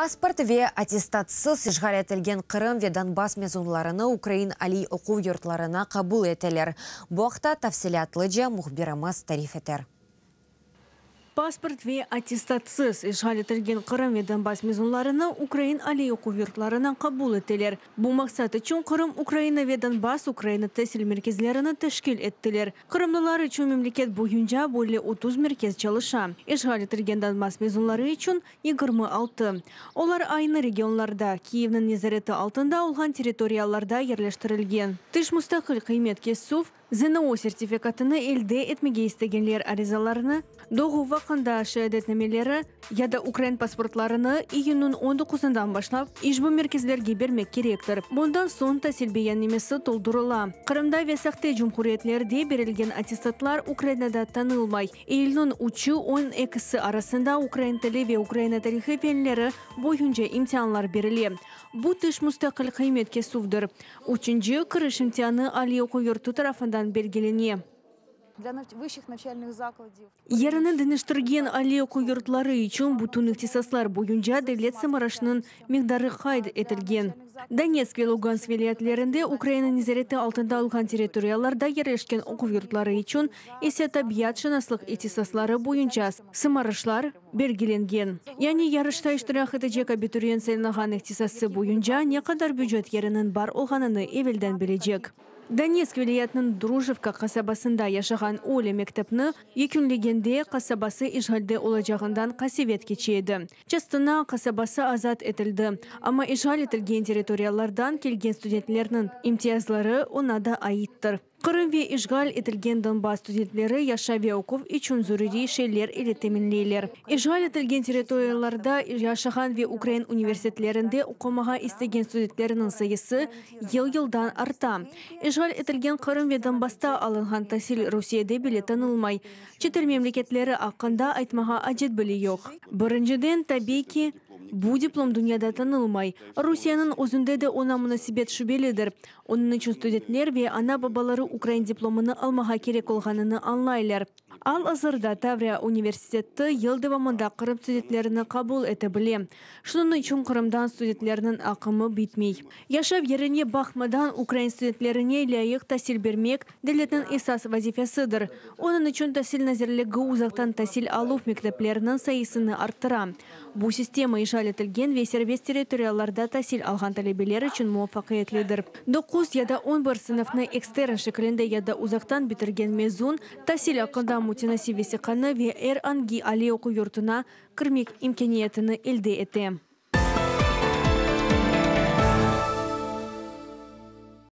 Pasport ve attestatsız işğal etilgen Qırım ve Donbass mezunlarını ukrain aliy oquv yurtlarına qabul eteler. Bu aqta tafsilâtlıca mühbirimiz tarif eter. Pasport ve attestatsız işğal etilgen Qırım ve Donbass mezunlarını ukrain aliy oquv yurtlarına qabul eteler. Bu maqsat içün Qırım, Ukraina ve Donbass Ukraina tasil merkezlerini teşkil ettiler. Qırımlılar içün memleket boyunca böyle 30 merkez çalışa. İşğal etilgen Donbass mezunları içün 26. Olar aynı regionlarda, Kiyevniñ nezareti altında olğan territoriyalarda yerleştirilgen. Tış mustaqil qıymet kesüv, ZNO sertifikatını elde etmege istegenler arizalarını, doğuv aqqında şeadetnameleri ya da ukrain pasportlarını iyünniñ 19-ından başlap işbu merkezlerge bermek kerektir. Bundan soñ tasil beyannamesi toldurıla. Qırımda ve sahte cumhuriyetlerde berilgen attestatlar Ukrainada tanılmay. İyülniñ üçü, 12-si arasında ukrain tili ve Ukraina tarihı fenleri boyunca imtianlar berile. Bu tış mustaqil qıymet kesüvdir. Üçünci kiriş imtianı aliy oquv yurtu tarafından belgilene. Для вищих навчальних закладів. Yerini deñiştirgen aliy oquv yurtları içün bütün ihtisaslar boyunca devlet sımarışınıñ miqdarı qayd etilgen. Donetsk ve Lugansk vilâyetlerinde Ukraina nezareti altında olğan territoriyalarda yerleşken oquv yurtları içün ise tabiatşınaslıq ihtisasları boyunca sımarışlar belgilengen. Yani yarışta iştirak etecek abituriyent saylağan ihtisası boyunca ne qadar bücet yeriniñ bar olğanını evelden bilecek. Donetsk vilâyetiniñ Drujivka qasabasında yaşağan Olâ mektepni yekünlegende qasabası işğalde olacağından qasevet keçe edi. Çastına qasabası azat etildi, amma işğal etilgen territoriyalardan kelgen studentlerniñ imtiyazları oña da aittir. Qırım ve işğal etilgen Donbass studentleri yaşav ve oquv içün zaruriy şeyler ile teminleyler. İşğal etilgen territoriyalarda yaşağan ve ukrain universitetlerinde oqumağa istegen studentlerniñ sayısı yıl-yıldan arta. İşğal etilgen Qırım ve Donbassta alınğan tasil Rusiyede bile tanılmay. Çetel memleketleri aqqında aytmağa acet bile yoq. Birinciden, tabiiy ki, bu diplom dünyada tanılmay. Rusiyeniñ özünde de oña munasebet şübelidir. Onıñ içün studentler ve ana-babaları ukrain diplomını almağa kerek olğanını añlaylar. Al-azırda Tavriya universiteti yıl devamında Qırım studentlerini qabul ete bile. Şunıñ içün Qırımdan studentlerniñ aqımı bitmey. Yaşav yerine baqmadan ukrain studentlerine lâyıq tasil bermek, devletniñ esas vazifesidir. Onıñ içün Tasil nazirligi uzaqtan tasil aluv mektepleriniñ sayısını arttıra. Bu sistema işğal etilgen ve serbest territoriyalarda tasil alğan talebeler içün muvafaqiyetlidir. Doquz ya da 11 sınıfnı ekstern şeklinde ya da uzaqtan bitirgen mezun, tasil aqqında mütenasip vesiqanı ve er angi aliy oquv yurtuna kirmek imkâniyetini elde ete.